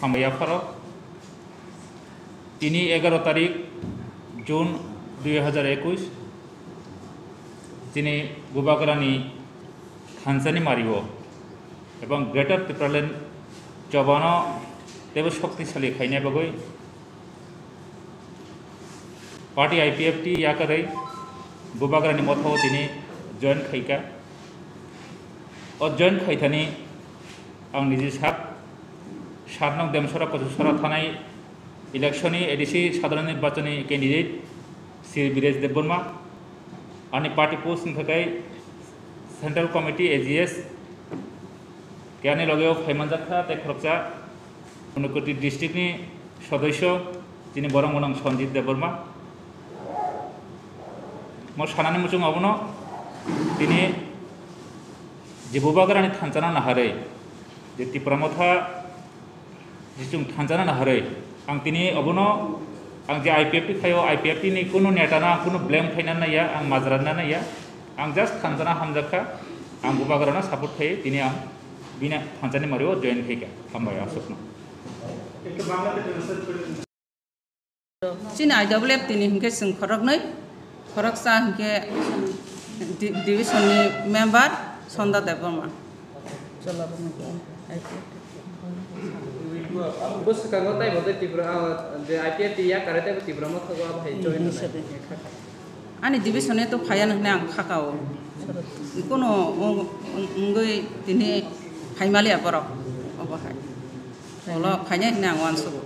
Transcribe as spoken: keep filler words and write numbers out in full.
Hambai yapharo tini egaro tarik June dui hazar ekush, chini Bubagrani thansani mario ebong Greater Tipraland chobano teibo shoktisali khaina bagwi party I P F T yakarwi Bubagrani mothao tini join khaika. O join khaithani ang niji sak satnok Demsora Kochusora thanai election ni A D C sadharan nirbachon ni candidate Sri Birej Debbarma, ani party post ni thakai Central Committee A G S, khe ani logeo phaimanjak kha tei khoroksa Unakoti district ni sodosyo chini borok mwnang Sanjit Debbarma. Mo sanani muchung abono tini je Bubagrani thanchana naharwi, je Tipra Motha je chwng thanchana naharwi, ang tini abono ang je I P F T khaio, I P F T ni kunu neta no ang kunu blame khaina naiya, ang majra na naiya, ang just thanchana hamjakha, ang Bubagrano support khai tini ang bini thanchani mario join khaika. Hambai aswkno. Chini I W F tini hinkhe chwng khoroknwi, khoroksa hinkhe di-, division ni member Sonda Debbarma. Bwswkango taibo tei Tripura, ah, je I P F T yakarwi teibo Tipra Motha o abo hai join rwnai. Ani division ni to phaiya hwnwi ang khakao. Kono wng-, wng-, wngwi tini phaimaliya borok obo hai. Olo phainai hwnwi ang uansugo.